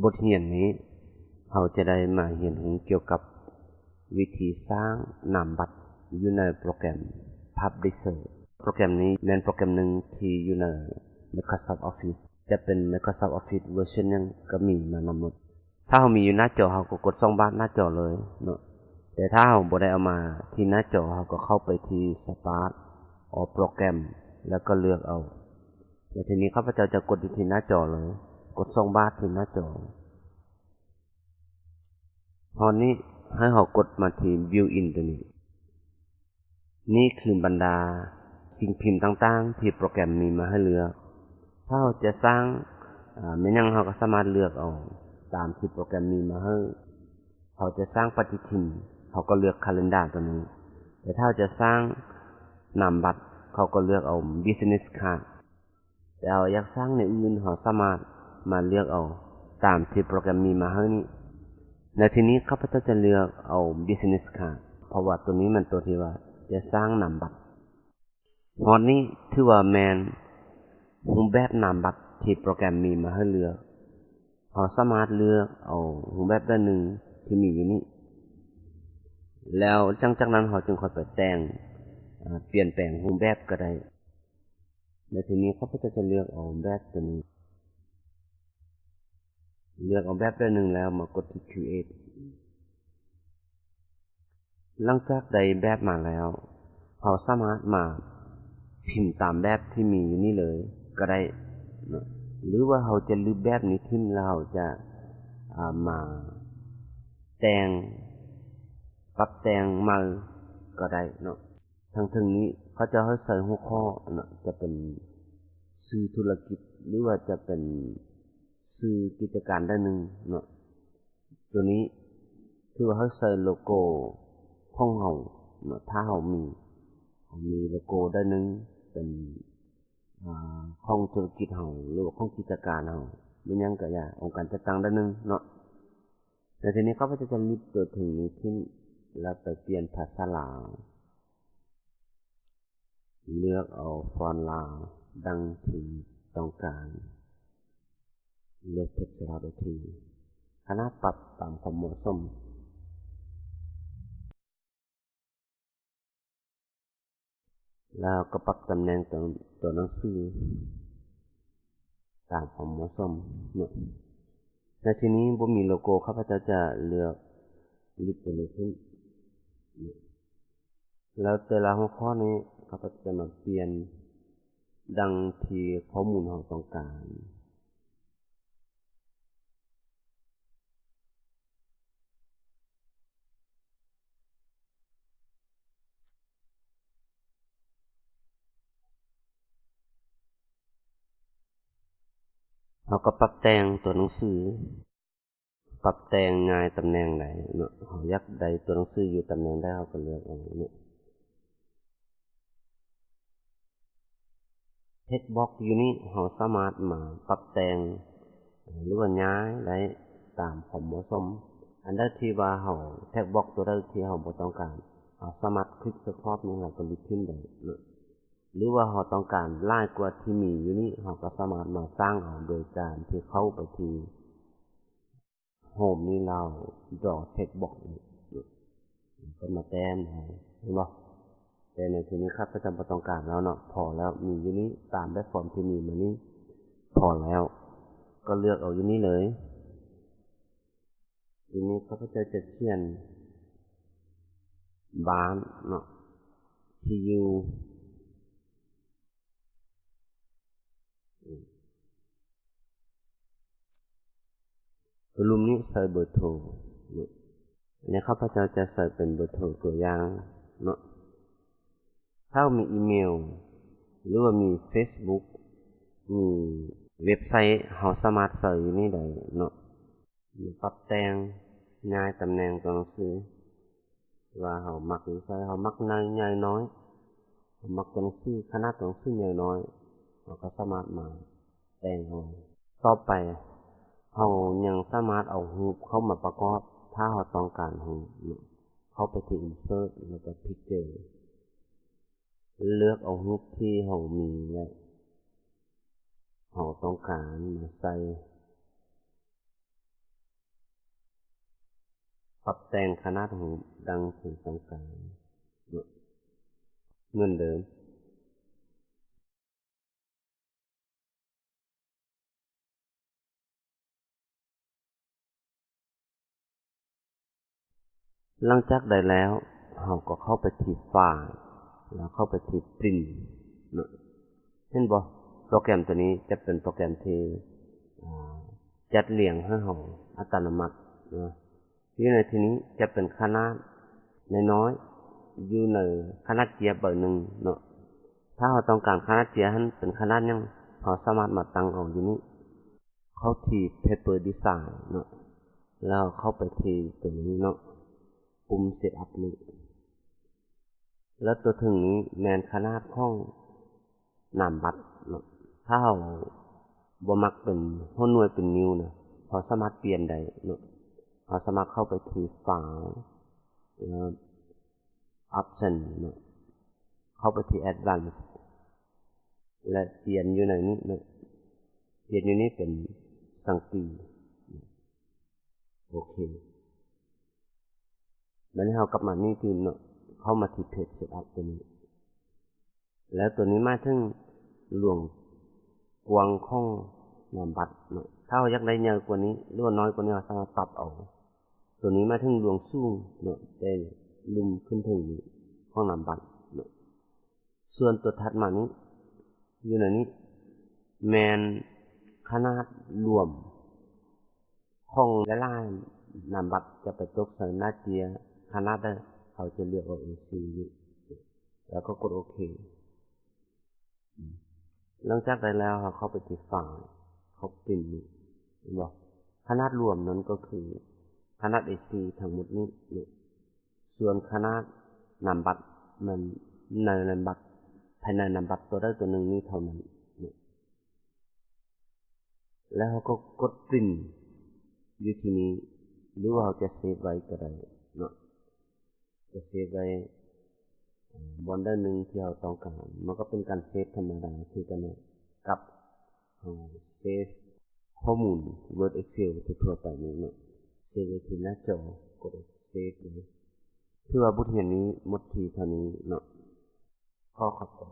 ບົດຮຽນນີ້ ເຮົາຈະໄດ້ມາຮຽນຮູ້ກ່ຽວກັບວິທີສ້າງນາມບັດຢູ່ໃນໂປຣແກຣມ Publisher. ໂປຣແກຣມນີ້ແມ່ນໂປຣແກຣມໜຶ່ງທີ່ຢູ່ໃນ Microsoft Office ຈະເປັນ Microsoft Office ເວີຊັນຫຍັງກໍມີມານຳໝົດ. ຖ້າເຮົາມີຢູ່ໜ້າຈໍ ເຮົາກໍກົດສອງບາດໜ້າຈໍເລີຍເນາະ. ແຕ່ຖ້າເຮົາບໍ່ໄດ້ເອົາມາທີ່ໜ້າຈໍ ເຮົາກໍເຂົ້າໄປທີ່ Start All Program ແລ້ວກໍເລືອກເອົາ. ແລ້ວທີນີ້ຂ້າພະເຈົ້າຈະກົດຢູ່ທີ່ໜ້າຈໍເລີຍ, ກົດສອງບາດທີ່ໜ້າຈໍ. ຮອດນີ້ໃຫ້ເຮົາກົດມາທີ່ Built-in ຕົວນີ້. ນີ້ຄືບັນດາສິ່ງພິມຕ່າງໆທີ່ໂປຣແກຣມມີມາໃຫ້ເລືອກ. ຖ້າເຮົາຈະສ້າງ ອາ ແມ່ນຫຍັງ ເຮົາກໍສາມາດເລືອກເອົາຕາມທີ່ໂປຣແກຣມມີມາໃຫ້. ເຮົາຈະສ້າງປະຕິທິນ ເຮົາກໍເລືອກ Calendar ຕົວນີ້. ແຕ່ຖ້າເຮົາຈະສ້າງນາມບັດ ເຮົາກໍເລືອກເອົາ Business Card. ແຕ່ເຮົາຢາກສ້າງແນວອື່ນ ເຮົາສາມາດມາເລືອກເອົາຕາມທີ່ໂປຣແກຣມມີມາໃຫ້ນີ້. ໃນທີ່ນີ້ຂ້າພະເຈົ້າຈະເລືອກເອົາ Business Card ເພາະວ່າຕົວນີ້ແມ່ນຕົວທີ່ວ່າຈະສ້າງນາມບັດ. ຮອດນີ້ຖືວ່າແມ່ນຮູບແບບນາມບັດທີ່ໂປຣແກຣມມີມາໃຫ້ເລືອກ. ເຮົາສາມາດເລືອກເອົາຮູບແບບໃດໜຶ່ງທີ່ມີຢູ່ນີ້ ແລ້ວຫຼັງຈາກນັ້ນເຮົາຈຶ່ງຄ່ອຍໄປແຕ່ງ ອາ ປ່ຽນແປງຮູບແບບກໍໄດ້. ໃນທີ່ນີ້ຂ້າພະເຈົ້າຈະເລືອກເອົາແບບຕົວນີ້. ເລືອກເອົາແບບໃດໜຶ່ງແລ້ວມາກົດທີ່ Create. ຫຼັງຈາກໄດ້ແບບມາແລ້ວ ເຮົາສາມາດມາພິມຕາມແບບທີ່ມີຢູ່ນີ້ເລີຍກໍໄດ້ເນາະ ຫຼືວ່າເຮົາຈະລຶບແບບນີ້ຖິ້ມ ແລ້ວເຮົາຈະ ອາ ມາແຕ່ງ ປັບແຕ່ງໃໝ່ກໍໄດ້ເນາະ. ທາງເທິງນີ້ເຂົາເຈົ້າໃຫ້ໃສ່ຫົວຂໍ້ເນາະ ຈະເປັນຊື່ທຸລະກິດ ຫຼືວ່າຈະເປັນຊື່ກິດຈະການໃດໜຶ່ງເນາະ. ຕົວນີ້ຖືວ່າເຮົາໃສ່ໂລໂກ້ຂອງເຮົາເນາະ ຖ້າເຮົາມີ ເຮົາມີໂລໂກ້ໃດໜຶ່ງເປັນ ອາ ຂອງທຸລະກິດເຮົາ ຫຼືວ່າຂອງກິດຈະການເຮົາ ແມ່ນຫຍັງກໍຢ່າ ອົງການຈັດຕັ້ງໃດໜຶ່ງເນາະ. ແລ້ວທີນີ້ຂ້າພະເຈົ້າຈະລຶບຕົວເທິງນີ້ຖິ້ມ ແລ້ວໄປປ່ຽນພາສາລາວ. ເລືອກເອົາຟອນລາວດັ່ງທີ່ຕ້ອງການ. ເລືອກເທັກສະລັອດໂອທີ ຂະໜາດປັບຕາມຄວາມເໝາະສົມ ແລ້ວກໍປັບຕຳແໜ່ງຕົວ ຕົວໜັງສືຕາມຄວາມເໝາະສົມເນາະ. ໃນທີ່ນີ້ບໍ່ມີໂລໂກ້ ຂ້າພະເຈົ້າຈະເລືອກລິບຕົວນີ້ຂຶ້ນ ແລ້ວແຕ່ລະຫົວຂໍ້ນີ້ ເຮົາກໍຈະມາປ່ຽນດັ່ງທີ່ຂໍ້ມູນເຮົາຕ້ອງການ. ເຮົາກໍປັບແຕ່ງຕົວໜັງສື. ປັບແຕ່ງຍ້າຍຕຳແໜ່ງໄດ້ເນາະ. ເຮົາຢາກໄດ້ຕົວໜັງສືຢູ່ຕຳແໜ່ງໃດ ເຮົາກໍເລືອກເອົາເນາະ. ເທັກບັອກຢູ່ນີ້ ເຮົາສາມາດມາປັບແຕ່ງ ຫຼືວ່າຍ້າຍໄດ້ຕາມຄວາມເໝາະສົມ. ອັນໃດທີ່ວ່າເຮົາ ເທັກບັອກຕົວໃດທີ່ເຮົາບໍ່ຕ້ອງການ ເຮົາສາມາດຄລິກສະຄອດນີ້ ເຮົາກໍລິບຖິ້ມໄດ້ເນາະ. ຫຼືວ່າເຮົາຕ້ອງການຫຼາຍກວ່າທີ່ມີຢູ່ນີ້ ເຮົາກໍສາມາດມາສ້າງເອົາໂດຍການທີ່ເຂົ້າໄປທີ່ ໂຮມນີ້ ແລ້ວ Draw Text Box ນີ້ ກໍມາແຕ້ມເອົາ ເຫັນບໍ່? ແຕ່ໃນທີ່ນີ້ຂ້າພະເຈົ້າບໍ່ຕ້ອງການແລ້ວເນາະ ພໍແລ້ວ ມີຢູ່ນີ້ ຕາມແບບຟອມທີ່ມີມານີ້ ພໍແລ້ວ ກໍເລືອກເອົາຢູ່ນີ້ເລີຍ. ທີນີ້ຂ້າພະເຈົ້າຈະຂຽນບ້ານເນາະ ທີ່ຢູ່ ລຸ່ມນີ້ໃສ່ເບີໂທເນາະ. ອັນນີ້ຂ້າພະເຈົ້າຈະໃສ່ເປັນເບີໂທຕົວຢ່າງເນາະ. ຖ້າເຮົາມີອີເມວ ຫຼືວ່າມີເຟສບຸກ ມີເວັບໄຊ ເຮົາສາມາດໃສ່ຢູ່ນີ້ໄດ້ເນາະ. ປັບແຕ່ງ ຍ້າຍຕຳແໜ່ງຕົວໜັງສື ວ່າເຮົາມັກຢູ່ໃສ ເຮົາມັກໃຫຍ່ ໃຫຍ່ນ້ອຍ ເຮົາມັກຕົວໜັງສື ຂະໜາດຕົວໜັງສືໃຫຍ່ນ້ອຍ ເຮົາກໍສາມາດມາແຕ່ງເອົາ. ຕໍ່ໄປ ເຮົາຍັງສາມາດເອົາຮູບເຂົ້າມາປະກອບ ຖ້າເຮົາຕ້ອງການຮູບເນາະ. ເຂົ້າໄປທີ່ Insert ແລ້ວກໍ Picture ເລືອກເອົາຮູບທີ່ເຮົາມີ ແລະ ເຮົາຕ້ອງການມາໃສ່. ປັບແຕ່ງຂະໜາດຮູບດັ່ງທີ່ຕ້ອງການເນາະ ເໝືອນເດີມ. ຫຼັງຈາກໄດ້ແລ້ວ ເຮົາກໍເຂົ້າໄປທີ່ຟາຍ ແລ້ວເຂົ້າໄປທີ່ປຣິ້ນເນາະ. ເຫັນບໍ່? ໂປຣແກຣມຕົວນີ້ຈະເປັນໂປຣແກຣມທີ່ ອາ ຈັດລຽງໃຫ້ເຮົາອັດຕະໂນມັດເນາະ. ຢູ່ໃນທີ່ນີ້ຈະເປັນຂະໜາດນ້ອຍໆ ຢູ່ໃນຂະໜາດເຈ້ຍໃບໜຶ່ງເນາະ. ຖ້າເຮົາຕ້ອງການຂະໜາດເຈ້ຍຫັ້ນເປັນຂະໜາດຫຍັງ ເຮົາສາມາດມາຕັ້ງເອົາຢູ່ນີ້ ເຂົ້າທີ່ເພເປີດີໄຊເນາະ ແລ້ວເຂົ້າໄປທີ່ຕົວນີ້ເນາະ ປຸ່ມເຊັດອັບນີ້ ແລ້ວຕົວເທິງນີ້ແມ່ນຂະໜາດຂອງນາມບັດເນາະ. ຖ້າເຮົາບໍ່ມັກເປັນຫົວໜ່ວຍເປັນນິ້ວນະ ເຮົາສາມາດປ່ຽນໄດ້ເນາະ. ເຮົາສາມາດເຂົ້າໄປທີ່ຟາຍ ແລ້ວ ອອບຊັນເນາະ ເຂົ້າໄປທີ່ແອັດວານ ແລະ ປ່ຽນຢູ່ໃນນີ້ເນາະ ປ່ຽນຢູ່ນີ້ເປັນສັງກີ. ໂອເຄ ບາດນີ້ເຮົາກັບມານີ້ຕື່ມເນາະ ເຂົ້າມາທີ່ເພຈເຊັດອັບຕົວນີ້ ແລ້ວຕົວນີ້ໝາຍເຖິງລວງກວ້າງຂອງນາມບັດເນາະ. ຖ້າເຮົາຢາກໄດ້ໃຫຍ່ກວ່ານີ້ ຫຼືວ່ານ້ອຍກວ່ານີ້ ເຮົາສາມາດປັບເອົາ. ຕົວນີ້ໝາຍເຖິງລວງສູງເນາະ ແຕ່ລຸ່ມຂຶ້ນເທິງນີ້ຂອງນາມບັດເນາະ. ສ່ວນຕົວຖັດມານີ້ ຢູ່ໃນນີ້ ແມ່ນຂະໜາດລວມຂອງຫຼາຍໆນາມບັດ ຈະໄປຕົກໃສ່ໜ້າເຈ້ຍຂະໜາດໃດ ເຮົາຈະເລືອກເອົາເອສີ່ນີ້ ແລ້ວກໍກົດໂອເຄ. ຫຼັງຈາກໄດ້ແລ້ວ ເຮົາເຂົ້າໄປທີ່ຟາຍ ເຂົ້າປຣິ້ນນີ້ ເຫັນບໍ່? ຂະໜາດລວມນັ້ນກໍຄືຂະໜາດເອສີ່ທັງໝົດນີ້ເນາະ. ສ່ວນຂະໜາດນາມບັດ ມັນໃນນາມບັດ ພາຍໃນນາມບັດຕົວໃດຕົວໜຶ່ງນີ້ເທົ່ານັ້ນເນາະ. ແລ້ວເຮົາກໍກົດປຣິ້ນຢູ່ທີ່ນີ້ ຫຼືວ່າເຮົາຈະເຊບໄວ້ກໍໄດ້ເນາະ. ຈະເຊບໄວ້ ເອີ່ ບ່ອນໃດໜຶ່ງທີ່ເຮົາຕ້ອງການ. ມັນກໍເປັນການເຊບທຳມະດາຄືກັນເນາະ ກັບເຮົາເຊບຂໍ້ມູນ Word Excel ທົ່ວໆໄປນີ້ເນາະ. ເຊບໄວ້ທີ່ໜ້າຈໍ ກົດເຊບເລີຍ. ຖືວ່າບົດຮຽນນີ້ໝົດທີ່ເທົ່ານີ້ເນາະ. ຂໍຂອບໃຈ.